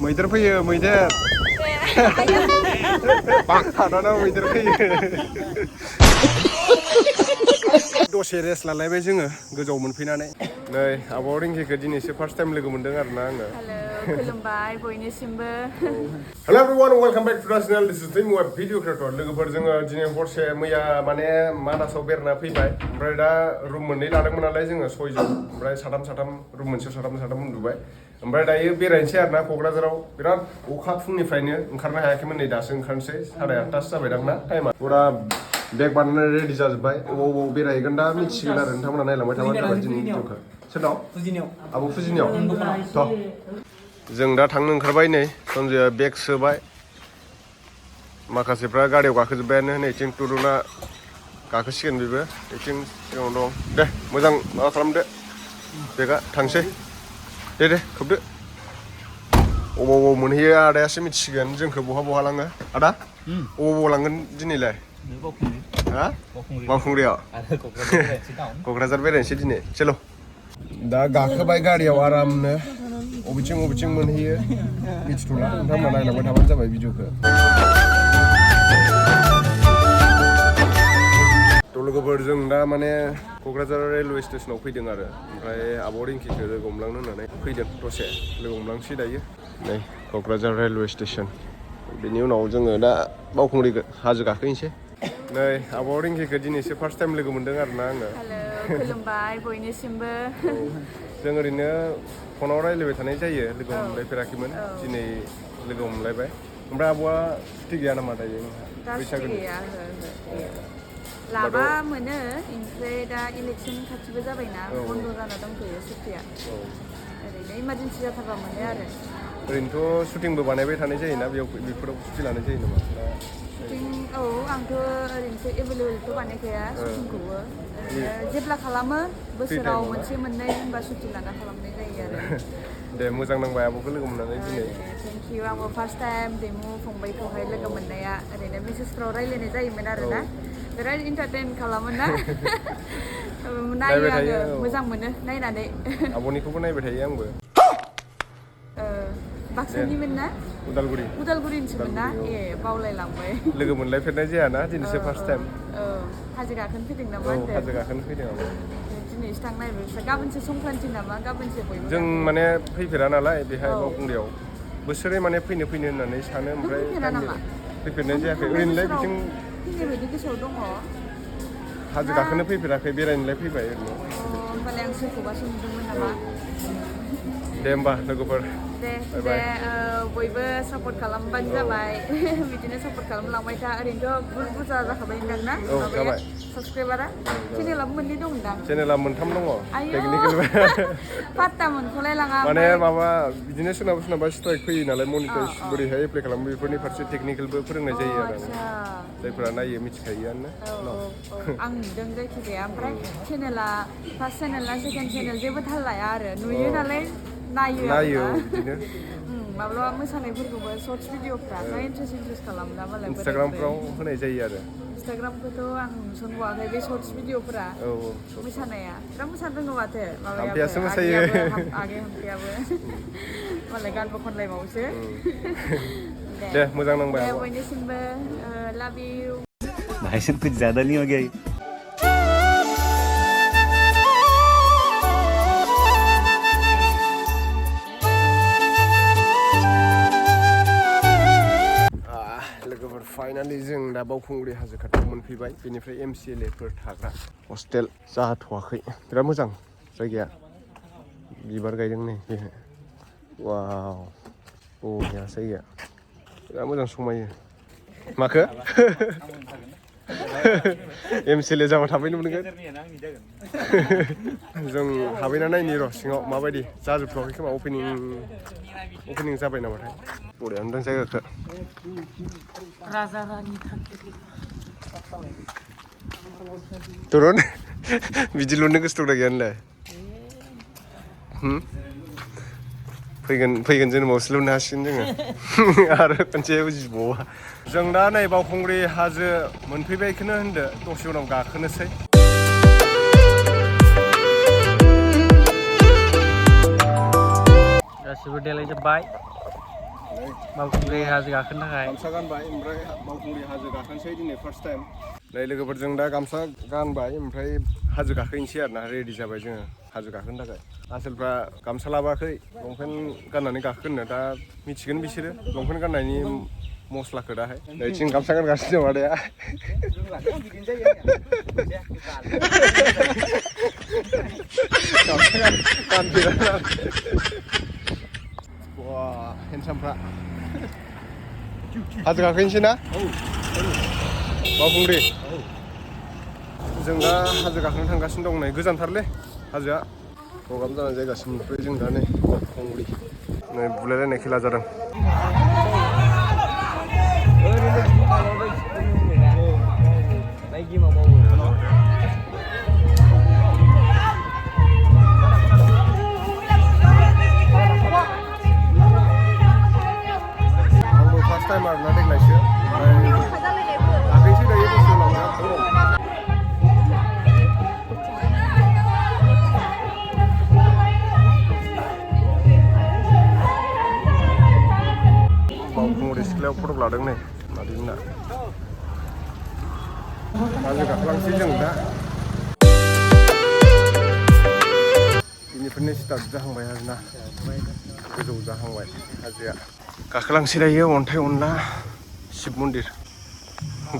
मैदेर फैयो मैदेर हादानाव मैदेर फैयो दसे रेस्ट लालायबाय जोङो गोजौआव मोनफैनानै नै आब' रिंकिखौ दिनैसो फार्स्ट टाइम लोगो मोनदों आरोना आङो खुलुमबाय बयनिसिमबो hello everyone welcome back to the channel this is Daimu video creator लोगोफोर जोङो दिनै हरसे मैया माने मानासाव बेरायना फैबाय ओमफ्राय दा रुम मोननै लादोंमोन नालाय जोङो सयजन ओमफ्राय साथाम रुम मोनसेयाव साथाम उन्दुबाय ओमफ्राय दायो बेरायनोसै आरोना क'क्राझाराव बिराद अखा फुंनिफ्रायनो ओंखारनो हायाखैमोन नै दासो ओंखारनोसै 8:30 जाबाय दां ना टाइमा पुरा बेग बानायनानै रेडि जाजोब्बाय अबाव बेरायहैगोन दा मिथिसिगोन आरो नोंथांमोना नायलांबाय थाबानो जाबाय दिनैनि भिडिअखौ सोरनाव आब' फुजिनियाव थ' जों दा थांनो ओंखारबाय नै सन्जया बेग सोबाय माखासेफ्रा गारियाव गाखोजोब्बायानो नै इथिं तुरुना गाखोसिगोन बेबो इथिं सिगाङाव दं दे मोजां माबा खालामदो बेगा थांसै दे खोबदो अबाव मोनहैयो आदायासो मिथिसिगोन जोंखौ बहा लाङो आदा अबाव लांगोन दिनैलाय हा बावखुंग्रियाव क'क्राझार बेरायनोसै दिनै चलो दा गाखोबाय गारियाव आरामनो बबेथिं मोनहैयो मिथिथ'ला नोंथांमोना नायलांबाय थाबानो जाबाय भिडिअखौ थ' लोगोफोर जों दा माने क'क्राझार रेलवे स्टेसनाव फैदों आरो ओमफ्राय आब' रिंकिखौ लोगो हमलांनो होननानै फैदों दसे लोगो हमलांसै दायो नै क'क्राझार रेलवे स्टेसन बेनि उनाव जोङो दा बावखुंग्रि हाजो गाखोहैनोसै नै आब' रिंकिखौ दिनैसो फार्स्ट टाइम लोगो मोनदों आरोना आङो खुलुमबाय बयनिसिमबो जों ओरैनो फनाव रायज्लायबाय थानाय जायो लोगो हमलायफेराखैमोन दिनै लोगो हमलायबाय ओमफ्राय आब'आ सुथि गैया नामा दायो बैसागोनि लाबा मोनो ओमफ्राय दा इलेक्सन खाथिबो जाबायना बन्द' जाना दंथ'यो सुटिया ओरैनो इमारजेन्सि जाथारबा मोनो आरो ओरैनोथ' शुटिंबो बानायबाय थानाय जायोना बेफोराव सुटि लानाय जायो नामा औ आंथ' ओरैनोथ' एभेलेबेलथ' बानायखाया शुटिंखौबो ओरैनो जेब्ला खालामो बोसोराव मोनसे मोननै होनबा सुटि लाना खालामनाय जायो आरो दे मोजां नांबाय आब'खौ लोगो मोननानै दिनै थेंक इउ आंबो फार्स्ट टाइम दैमु फंबायखौहाय लोगो मोननाया ओरैनो मेसेजफ्राव रायज्लायनाय जायोमोन आरोना बिराद इन्टारटेन खालामो ना नायो आङो मोजां मोनो नायनानै आब'निखौबो नायबाय थायो आंबो बाक्सानिमोन ना उदालगुरिनिसोमोन ना ए बावलायलांबाय लोगो मोनलायफेरनाय जायाना दिनैसो फार्स्ट टाइम हाजो गाखोनो फैदों नामा हाजो गाखोनो फैदों आं दिनैसो थांनो नागिरबाय गाबोनसो संक्रान्ति नामा गाबोनसो बयबो जों माने फैफेरा नालाय बेहाय बावखुंग्रियाव बोसोरै माने फैनो होननानै सानो ओमफ्राय फैफेरनाय जायाखै ओरैनोलाय बिथिं फैनाय बायदि गोसोआव दङ हाजो गाखोनो फैफेराखै बेरायनोलाय फैबाय ओरैनो होमबालाय आं सोरखौबासो नुदोंमोन नामा दे होमबा लोगोफोर दे बयबो सापर्ट खालामबानो जाबाय बिदिनो सापर्ट खालामलांबाय था ओरैनोथ' बुरजा जाखाबाय होनदां ना जाबाय साबसक्राइबारा चेनेलाबो मोननै दं दां चेनेला मोनथाम दङ टेकनिकेल पात्ता मोनख'लायलाङा माने माबा बिदिनो सोरनाबा स्ट्राइक फैयो नालाय मनिटाइज बोरैहाय एप्लाइ खालामो बेफोरनि फारसे टेकनिकेलबो फोरोंनाय जायो आरो जायफोरा नायो मिथिखायोआनो आं नुदों जायखिजाया ओमफ्राय चेनेला फार्स्ट चेनेल ना सेकेन्ड चेनेल जेबो थाल लाया आरो नुयो नालाय नायो बिदिनो माब्लाबा मोसानायफोरखौबो सर्टस भिडिअफ्रा इन्ट्रेस्ट खालामना मालाय इन्सटाग्रामफ्राव होनाय जायो आरो इन्सटाग्रामखौथ' आं नुसनबावाखै बे सर्टस भिडिअफोरा मोसानाया बिराद मोसानो रोङो माथो माबायाबो मोसायो आगे हाम्पियाबो मालाय गानबो खनलायबावोसो दे मोजां नांबाय बयनिसिमबो लाभ इउ भाई साहब कुछ ज्यादा नहीं हो गया फाइनालि जों दा बावखुंग्रि हाजो खाथियाव मोनफैबाय बेनिफ्राय MCLAफोर थाग्रा हस्टेल जाथ'वाखै बिराद मोजां जायगाया बिबार गायदों नै बेहाय वाव बरिया जायगाया बिराद मोजां समायो माखो MCLA जाबा थाबैनो मोनगोन जों हाबैना नायनि र' सिङाव माबायदि जाजोबथ'वाखै खोमा अपेनिं जाबाय नामाथाय बरिया नुदों जायगाखौ राजा रानि तुरुन बिदि लुनो गोसो दंना गैया नोंलाय फैगोन जोनोमावसो लुनो हासिगोन जोङो आरो खनसे उजिबावा जों दा नै बावखुंग्रि हाजो मोनफैबायखौनो होनदो दसे उनाव गाखोनोसै गासिबो देलायजोब्बाय बावखुंग्रि हाजो गाखोनो थाखाय गामसा गानबाय ओमफ्राय बावखुंग्रि हाजो गाखोनोसै दिनै फार्स्ट टाइम नै लोगोफोरजों दा गामसा गानबाय ओमफ्राय हाजो गाखोनोसै आरोना रेडि जाबाय जोङो हाजो गाखोनो थाखाय आसोलफ्रा गामसा लाबोआखै लंपेन्ट गाननानै गाखोनो दा मिथिगोन बिसोरो लंपेन्ट गाननायनि मस्लाखौ दाहाय नैथिं गामसा गानगासिनो दं आदाया गामसा गानफेरा वा हेन्डसामफ्रा हाजो गाखोनोसै ना बावखुंग्रि जों दा हाजो गाखोनो थांगासिनो दं नै गोजानथारलै हाजोआ प्रग्राम जानाय जायगासिम ओमफ्राय जों दा नै बावखुंग्रि नै बुलायलायनाय खेला जादों आंबो फार्स्ट टाइम आरोना देग्लायसो गाखोनोसै दायो दसे उनाव बिराद गरम बावखुंग्रि सिख्लायाव फट' लादों नै मादैमोना हाजो गाखोलांसै जों दा बेनिफ्रायनो स्टार्ट जाहांबाय आरोना गोजौ जाहांबाय हाजोआ गाखोलांसै दायो अन्थाइ अनला शिब मन्दिर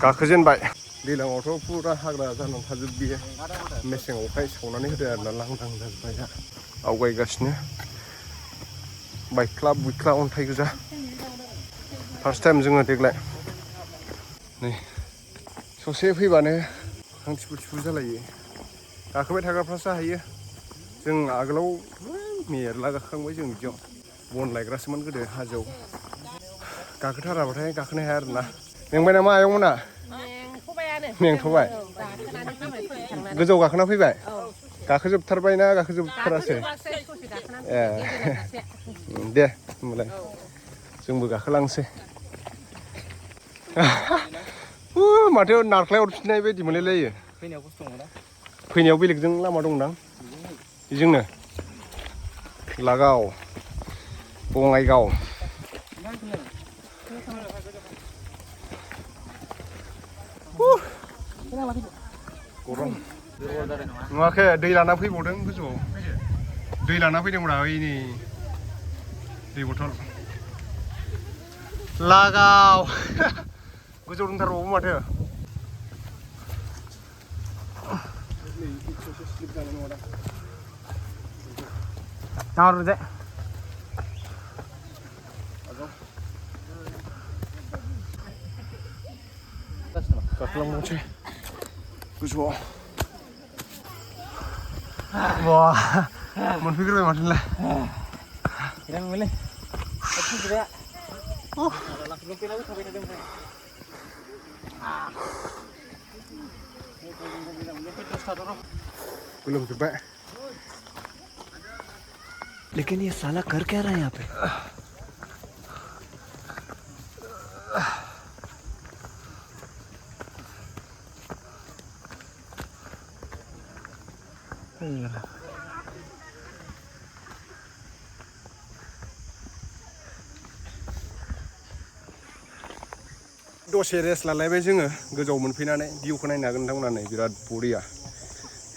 गाखोजेनबाय दैज्लाङावथ' फुरा हाग्रा जानानै थाजोबबियो मेसेङावहाय सावनानै होदो आरोना लांदां जाजोब्बाय दा आवगायगासिनो बायख्ला बुइख्ला अन्थाइ गोजा फार्स्ट टाइम जोङो देग्लाय नै ससे फैबानो हां थिफु थिफु जालायो गाखोबाय थाग्राफ्रासो हायो जों आगोलाव मेरला गाखोखांबाय जों बिदियाव बन लायग्रासोमोन गोदो हाजोआव गाखोथाराबाथाय गाखोनो हाया आरोना मेंबाय नामा आयंमोना मेंथ'बाय गोजौआव गाखोना फैबाय गाखोजोबथारबाय ना गाखोजोबथारासै ए दे होनबालाय जोंबो गाखोलांसै माथो नारख्लाय हरफिननाय बायदि मोनलायलायो फैनायाव बेलेगजों लामा दंदां बेजोंनो लागाव बङाइगाव गरम नुवाखै दै लाना फैबावदों गोजौआव दै लाना फैदोंब्रा ओइ नै दै बथल लागाव गोजौ दंथारबावो माथो नाहरदो गाखोलांबावनोसै गोजौआव वा मोनफैग्रोबाय माथोलाय गोलोमजोब्बाय लेकिन ये साला कर क्या रहा है यहाँ पे दसे रेस्ट लालायबाय जोङो गोजौआव मोनफैनानै भिउखौ नायनो हागोन नोंथांमोना नै बिराद बरिया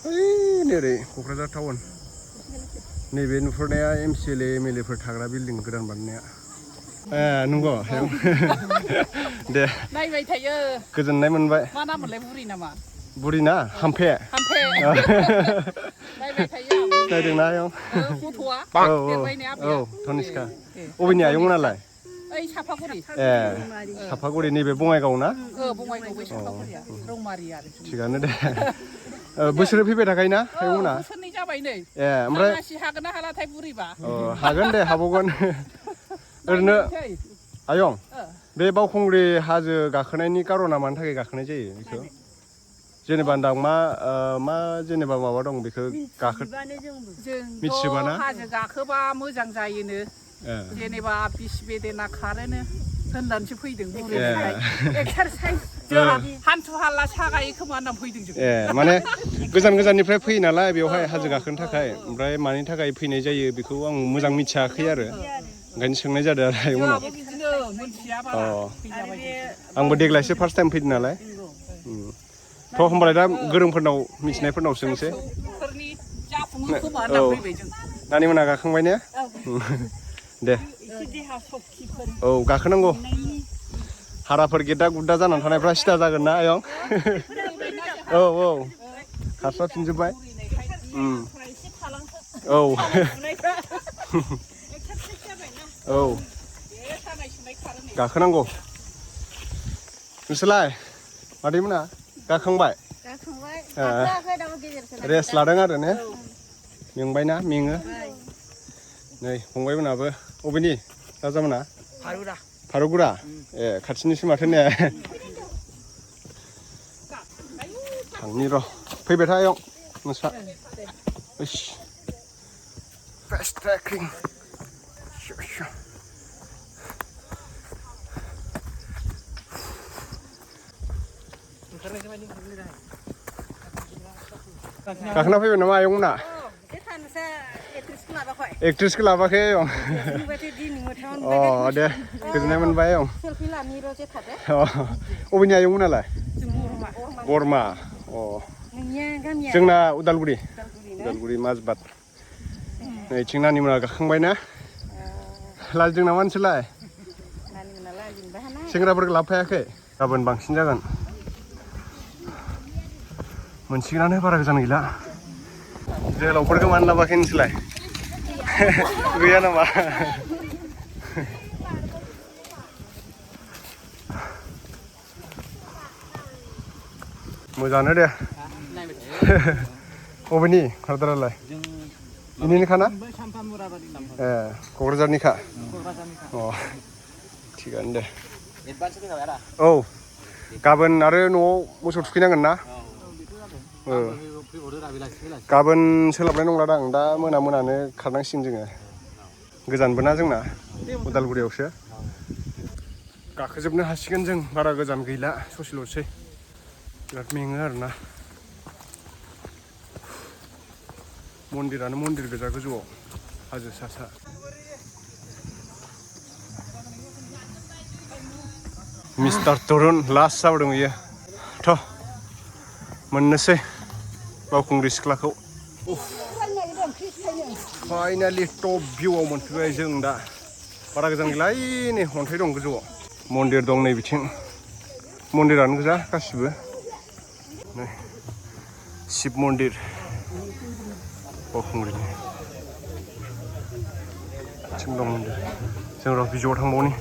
ओइ नोरै क'क्राझार टाउन नैबे नुहुरनाया MCLA MLA फोर थाग्रा बिल्डिं गोदान बानायनाया ए नंगौ दे नायबाय थायो गोजोननाय मोनबाय मा नाम मोनलाय बुरि नामा बुरि ना हामफे नायबाय थायो सिनायदोंना आयं गथ'आ औ धनिष्का अबेनि आयंमोनालाय ओइ साफागुरि ए साफागुरि नैबे बङाइगाव ना बङाइगाव बै साफागुरिया रौमारि आरो थिगानो दे बोसोरै फैबाय थाखायोना आयंमोना बोसोरनै जाबाय नै ए ओमफ्राय हागोन ना हालाथाय बुरिबा हागोन दे हाबावगोन ओरैनो आयं बे बावखुंग्रि हाजो गाखोनायनि कारना मानि थाखाय गाखोनाय जायो बेखौ जेनेबा होनदां मा जेनेबा माबा दं बेखौ गाखो मिथिजोबा ना हाजो गाखोबा मोजां जायोनो जेनेबा बिस बेदेना खारोनो होननानैसो फैदों एक्सारसाइज हान्थु हाला सागायो खोमा होननानै फैदों जों ए माने गोजान गोजाननिफ्राय फैयो नालाय बेवहाय हाजो गाखोनो थाखाय ओमफ्राय मानि थाखाय फैनाय जायो बेखौ आं मोजां मिथियाखै आरो ओंखायनो सोंनाय जादों आरो आयंमोनाव मोनथिया अ बारा फैजाबाय आंबो देग्लायसो फार्स्ट टाइम फैदों नालाय थ' होमबालाय दा गोरोंफोरनाव मिथिनायफोरनाव सोंसै फोरनि जाफुङो खोमा होनना फैबाय जों नानिमोना गाखांबाय ने दे देहा सक्तिफोर औ गाखोनांगौ हाराफोर गेदा गुदा जानानै थानायफ्रा सिदा जागोन ना आयं औ औ खारस्राफिनजोब्बाय औ औ गाखोनांगौ नोंसोरलाय मादैमोना गाखांबाय रेस्ट लादों आरो ने मेंबायना मेङो नै फंबायमोनाबो अबेनि राजामोना फारुगुरा ए खाथिनिसो माथो ने थांनि र' फैबाय था आयं नोंस्रा फास्ट ट्रेकिं गाखोना फैबाय नामा आयंमोना एक्ट्रेसखौ लाबाखै आयं अ दे गोजोननाय मोनबाय आयं अबेनि आयंमोनालाय बरमा अ जोंना उदालगुरि माजबाद नैथिं नानिमोना गाखांबाय ना लाजिदों नामा नोंसोरलाय सेंग्राफोरखौ लाबोफायाखै गाबोन बांसिन जागोन मोनसिगोनानो बारा गोजान गैला जोहोलावफोरखौ मानो लाबाखै नोंसोरलाय गैया नामा मोजाङानो दे अबेनि क'क्राझारालाय बेनिनोखाना ए क'क्राझारनिखा अ थिगानो दे औ गाबोन आरो न'आव मोसौ थुखैनांगोन ना गाबोन सोलाबनाय नंलादां दा मोनानो खारनांसिगोन जोङो गोजानबो ना जोंना उदालगुरियावसो गाखोजोबनो हासिगोन जों बारा गोजान गैला ससेल'सै बिराद मेङो आरोना मन्दिरानो मन्दिर गोजा गोजौआव हाजो सा सा मिस्टार तरुन लास्ट जाबोदों बियो थ' मोननोसै बावखुंग्रि सिख्लाखौ फाइनालि टप भिउआव मोनफैबाय जों दा बारा गोजान गैला नै अन्थाइ दं गोजौआव मन्दिर दं नै बिथिं मन्दिरानो गोजा गासिबो नै शिब मन्दिर बावखुंग्रिनि बिथिं दं मन्दिर जों र' बिजौआव थांबावनि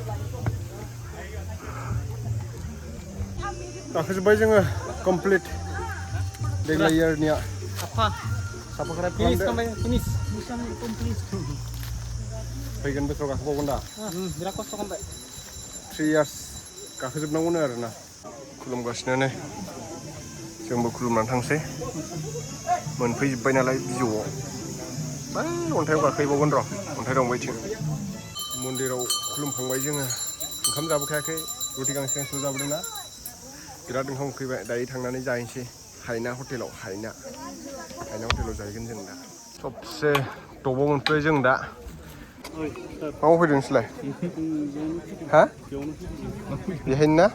गाखोजोब्बाय जोङो कमप्लिट देग्लाय इयारनिया साफाखारा फैगोन बोसोराव गाखोबावगोन दा बिराद खस्थ' खालामबाय 3 इयार्स गाखोजोबनांगौनो आरोना खुलुमगासिनो नै जोंबो खुलुमनानै थांसै मोनफैजोब्बाय नालाय बिजौआव बै अन्थाइयाव गाखोहैबावगोन र' अन्थाइ दं बैथिं मन्दिराव खुलुमखांबाय जोङो ओंखाम जाबोखायाखै रुटि गांसे गांसेल' जाबोदों ना बिराद ओंखाम उखैबाय दायो थांनानै जाहैनोसै हायना हटेलाव हायना हटेलाव जाहैगोन जों दा सबसे टपाव मोनफैबाय जों दा मायाव फैदों नोंसोरलाय हा बेहायनो ना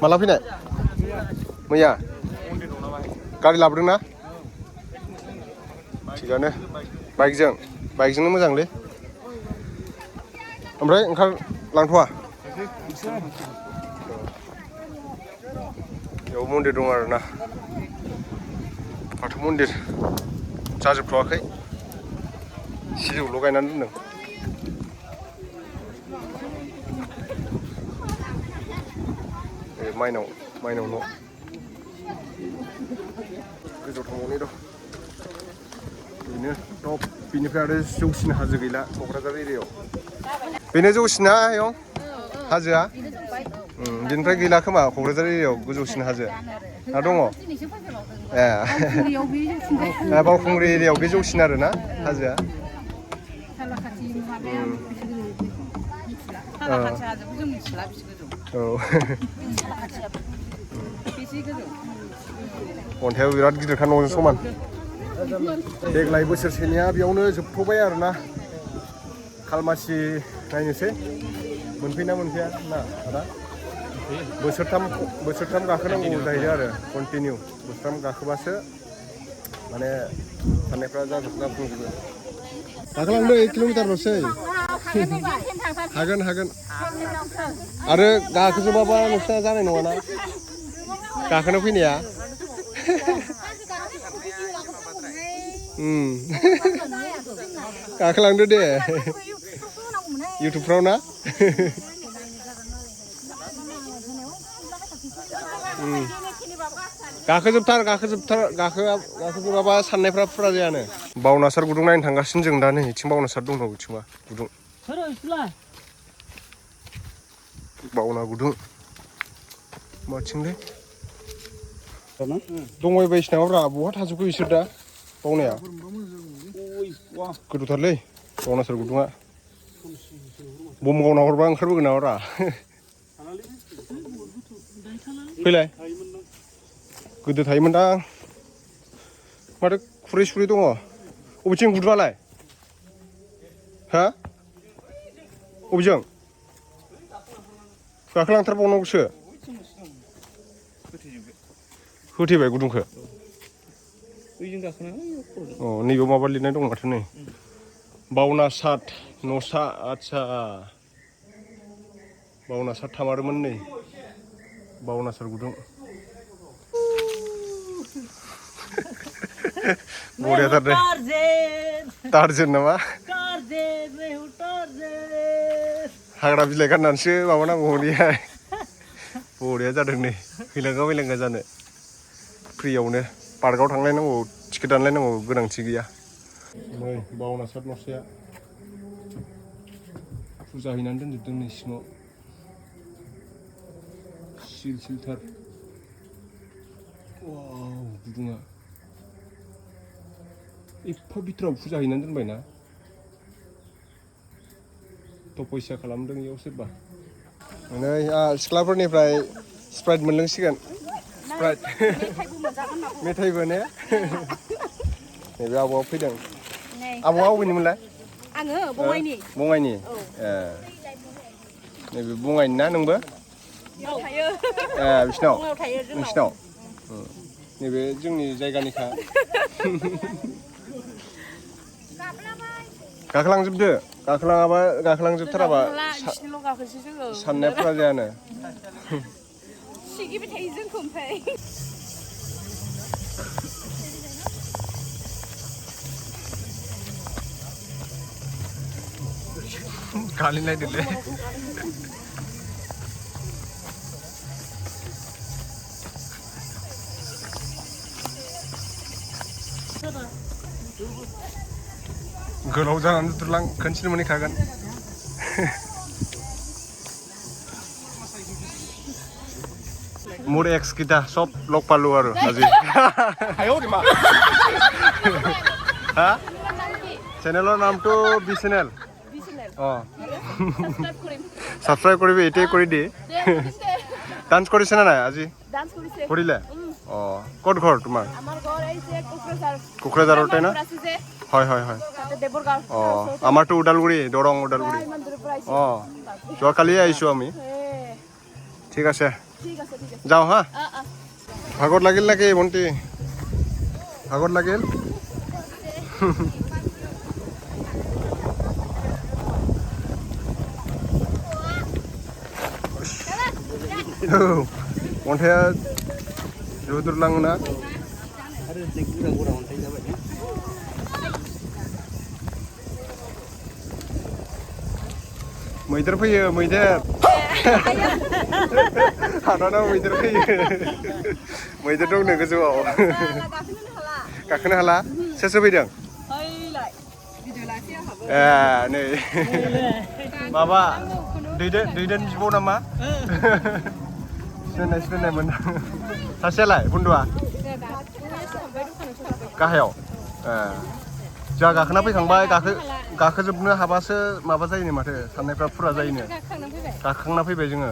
माला फैनाय मैया गारि लाबोदों ना थिगानो बाइकजोंनो मोजांलै ओमफ्राय ओंखारलांथ'वा बेयाव मन्दिर दं आरोना बाथौ मन्दिर जाजोबथ'वाखै सिजौल' गायनानै दोनदों माइनाव न' गोजौ थांबावनाय दं बेनो टप बेनिफ्राय आरो जौसिन हाजो गैला क'क्राझार एरियायाव बेनो जौसिना आयं हाजोआ बिनिफ्राय गैला खोमा क'क्राझार एरियायाव गोजौसिन हाजो ना दङ ए बावखुंग्रि एरियायाव बे जौसिन आरोना हाजोआ औ अन्थाइयाबो बिराद गिदिरखा न'जों समान देग्लाय बोसोरसेनिया बेयावनो जोबथ'बाय आरोना खालमासि नायनोसै मोनफैना मोनफैया ना आदा बोसोरथाम गाखोनांगौ जाहैदों आरो कन्टिनिउ बोसोरथाम गाखोबासो माने साननायफ्रा जाफुंजोबो गाखोलांदो 1 किल'मिटारल'सै हागोन आरो गाखोजोबाबा नोंस्रा जानाय नङाना गाखोनो फैनाया गाखोलांदो दे इउटुबफ्राव ना गाखोजोबाबा साननायफ्रा फुरा जायानो बावनासार गुदुं नायनो थांगासिनो जों दा नै इथिं बावनासार दङ बिथिंबा गुदुं बावना गुदुं माथिंलै दंबायबायसिनामाब्रा बहा थाजोबखो बिसोर दा बावनाया गोथौथारलै बावनासार गुदुङा बम गावना हरबा ओंखारबोगोन नामाब्रा फैलाय गोदो थायोमोनदां माथो खुरै सुरै दङ अबेथिं गुदुङालाय हा अबेजों गाखोलांथारबावनांगौसो होथेबाय गुदुंखौ अ नैबेयाव माबा लिरनाय दं माथो नै बावनासार न'सा आदसा बावनासार थामारोमोन नै बावनासार गुदुं बरियाथार दे टार्जेन नामा हाग्रा बिलाइ गाननानैसो माबानांगौ हरैहाय बरिया जादों नै फैलांगा जानो फ्रियावनो पार्कआव थांलायनांगौ टिकेट दानलायनांगौ गोनांथि गैया नै बावनासार न'साया फुजा हैनानै दोनजोबदों नै सिङाव सिलथार वाव गुदुङा एफा बिथोराव फुजा हैनानै दोनबायना तपस्या खालामदों इयाव सोरबा नै सिख्लाफोरनिफ्राय स्प्राइट मोनलोंसिगोन स्प्राइट मेथाइबो ने नैबे आबौआ फैदों आबौआ अबेनिमोनलाय आङो बङाइनि ए नैबे बङाइनि ना नोंबो बिसिनाव नोंसिनाव नैबे जोंनि जायगानिखा गाखोलांजोबथाराबा साननाया फुरा जायानो सिगिबाय थायो जोंखौ ओमफ्राय गालिलायदोलै गोलाव जानानै दुरलां खनसेनो मोनहैखागोन मोर एक्स किता सब लग पालो आरो আজি হা চেনেলৰ নামটো বি চেনেল সাবস্ক্রাইব কৰিবি এটাই কৰি দি ডান্স কৰিছে না নাই আজি ডান্স কৰিছে কৰিলে ক'ত ঘৰ তোমাৰ আমাৰ ঘৰ এই যে কোকৰাঝাৰতে না হয় দেবৰগাঁও আমাৰটো ওদালগুৰি দৰং ওদালগুৰি যোৱাকালি আহিছোঁ আমি ঠিক আছে যাওঁ হা ভাগৰ লাগিল নেকি ভণ্টি ভাগৰ লাগিল अन्थाइया रुद्रलाङो ना मैदेर फैयो मैदेर हादानाव मैदेर फैयो मैदेर दंनो गोजौआव गाखोनो हाला सोर सोर फैदों नै माबा दैदेन बिब' नामा सिनायनाय मोन सासेयालाय बन्दुआ गाहायाव जोंहा गाखोना फैखांबाय गाखोजोबनो हाबासो माबा जायोनो माथो साननायफ्रा फुरा जायोनो गाखोखांना फैबाय जोङो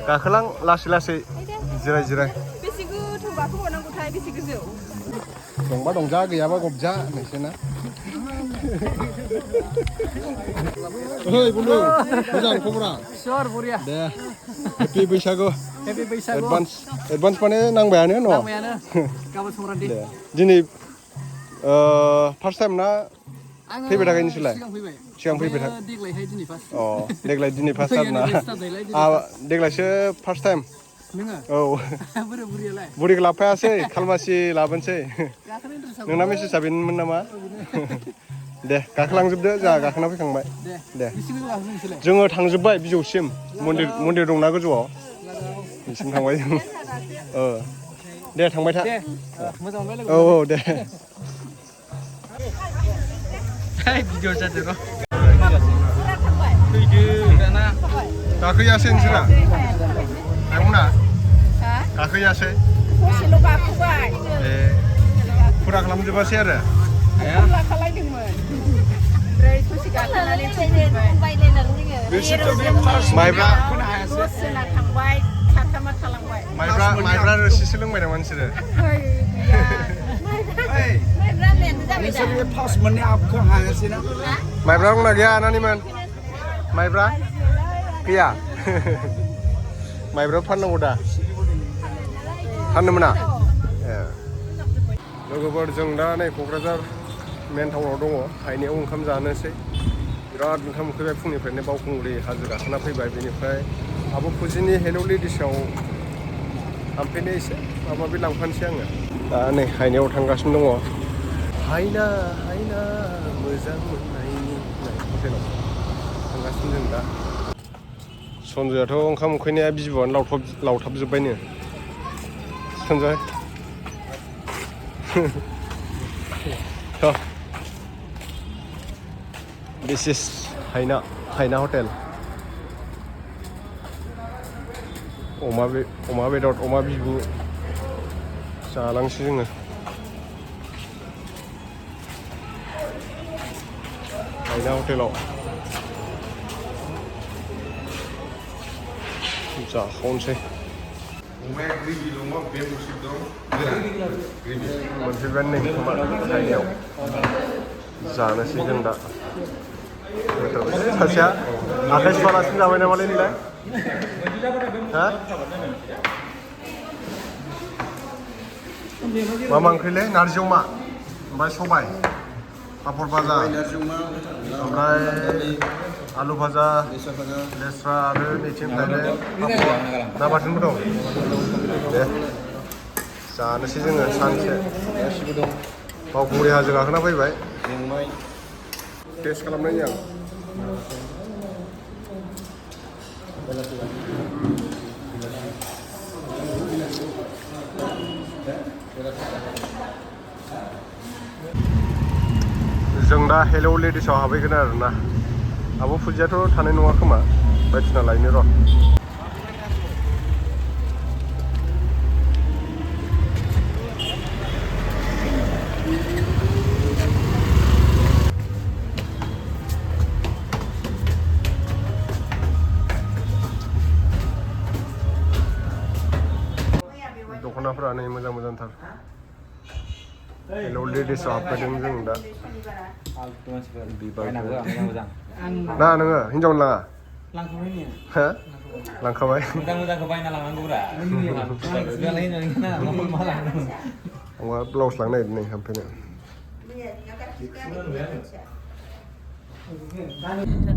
गाखोलां लासै जिराय बेसे गोथौ गाखोबावनांगौथाय बेसे गोजौ दंबा दंजा गैयाबा गबजा नोंसोरना Hei Bundu, मोजां खबरा? Sure, Buria. दे हेपि बैसागु Happy Baisago. एडभान्स माने नांबायानो न' Namanya Kabar Songrandi. दे दिनै फार्स्ट टाइम ना फैबाय थाखायो नोंसोरलाय सिगां फैबाय थाख Deglaiहाय दिनै फार्स्ट. अ देग्लाय दिनै फार्स्ट टाइम ना देग्लायसो फार्स्ट टाइम नोङो औ बोरै बुरियालाय बुरिखौ लाफायासै खालमासि लाबोनोसै गाखोनो इन्ट्रेस्ट नोंना मेसेजआ बेनोमोन नामा दे गाखोलांजोबदो जोंहा गाखोना फैखांबाय दे बिसिम गाखोनो नोंसोरलाय जोङो थांजोब्बाय बिजौसिम मन्दिर दंना गोजौआव बिसिम थांबाय जों दे थांबाय था मोजां मोनबाय लोगो औ दे भिडिअ जादों र' गाखोयासै नोंसोरा आयंमोना गाखोयासै दसेल' गाखोबाय ए फुरा खालामजोबासै आरो फुरा खालायदोंमोन ओमफ्राय ससे गाखोनानै फैफिनबाय माइब्रा दसजना थांबाय साथामा थालांबाय माइब्रा रोसिसो लोंबाय नामा नोंसोरो नोंसोरनि फार्स्ट मोननै आपखौ हायासै ना माइब्रा दंना गैया नानिमोन माइब्रा गैया माइब्रा फाननांगौ दा फाननो मोना ए लोगोफोर जों दा नै क'क्राझार मेन टाउनाव दङ हायनायाव ओंखाम जानोसै बिराद ओंखाम उखैबाय फुंनिफ्रायनो बावखुंग्रि हाजो गाखोना फैबाय बेनिफ्राय आब' फुजिनि हेलौ लेडिसआव हाबफैनो एसे माबा माबि लांफानोसै आङो दा नै हायनायाव थांगासिनो दङ हायना हायना मोजां मोननायनि हटेलाव थांगासिनो जों दा सनजयआथ' ओंखाम उखैनाया बिबुआनो लावथाबजोब्बायनो सनजय दिस इज हायना हटेल अमा बेदर अमा बिबु जालांसै जोङो हायना हटेलाव जाखावनोसै अमाया ग्रेभिल' मा बे मुसुक दं ग्रेभि मोनफैबाय नै खोमा हायनायाव जानोसै जों दा सासेया आखाइ सुवालासिनो जाबाय नामालै नोंलाय हा मा ओंख्रिलै नारजि अमा ओमफ्राय सबाय पापर भाजा ओमफ्राय आलु भाजा लेस्रा आरो नैथिं थाइबें पापर ना बाथोनबो दं दे जानोसै जोङो सानसे बावखुंग्रि हाजो गाखोना फैबाय टेस्ट खालामनायनि आं जों दा हेलौ लेडिसआव हाबहैगोन आरोना आब' फुजियाथ' थानाय नङा खोमा बायदिसिना लायनो र' दख'नाफोरा नै मोजां मोजांथार हेलौ लेडिसआव हाबफैदों जों दा ना नोङो हिनजावनो लाङा हो लांखाबाय आंबा ब्लाउस लांनो नागिरदों नै हाबफैनो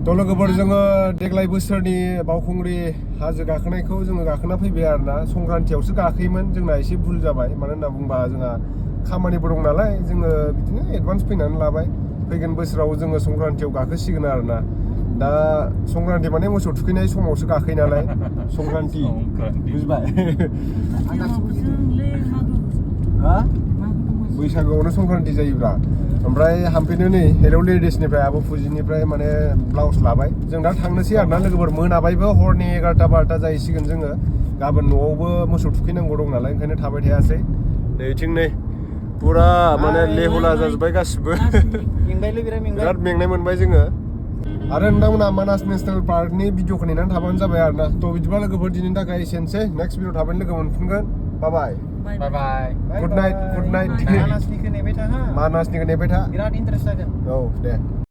थ' लोगोफोर जोङो देग्लाय बोसोरनि बावखुंग्रि हाजो गाखोनायखौ जोङो गाखोना फैबाय आरोना संक्रान्तियावसो गाखोयोमोन जोंना एसे भुल जाबाय मानो होनना बुंबा जोंहा खामानिबो दं नालाय जोङो बिदिनो एडभान्स फैनानै लाबाय फैगोन बोसोराव जोङो संक्रान्तियाव गाखोसिगोन आरोना दा संक्रान्ति माने मोसौ थुखैनाय समावसो गाखोयो नालाय संक्रान्ति बुजिबाय बैसागोआवनो संक्रान्ति जायोब्रा ओमफ्राय हामफैनो नै हेलौ लेडिसनिफ्राय आब' फुजिनिफ्राय माने ब्लाउस लाबाय जों दा थांनोसै आरोना लोगोफोर मोनाबायबो हरनि 11-12 जाहैसिगोन जोङो गाबोन न'आवबो मोसौ थुखैनांगौ दं नालाय ओंखायनो थाबाय थायासै नैथिं नै पुरा माने लेहुला जाजोब्बाय गासिबो बिराद मेंनाय मोनबाय जोङो आरो नोंथांमोना मानास नेसनेल पार्कनि भिडिअखौ नेनानै थाबानो जाबाय आरोना थ' बिदिबा लोगोफोर दिनैनि थाखाय एसेनोसै नेक्स्ट भिडिअ थाबैनो लोगो मोनफिनगोन बाय बाय बाय गुड नाइट मानासनिखौ नेबाय था हा मानासनिखौ नेबाय था बिराद इन्टारेस्ट जागोन औ दे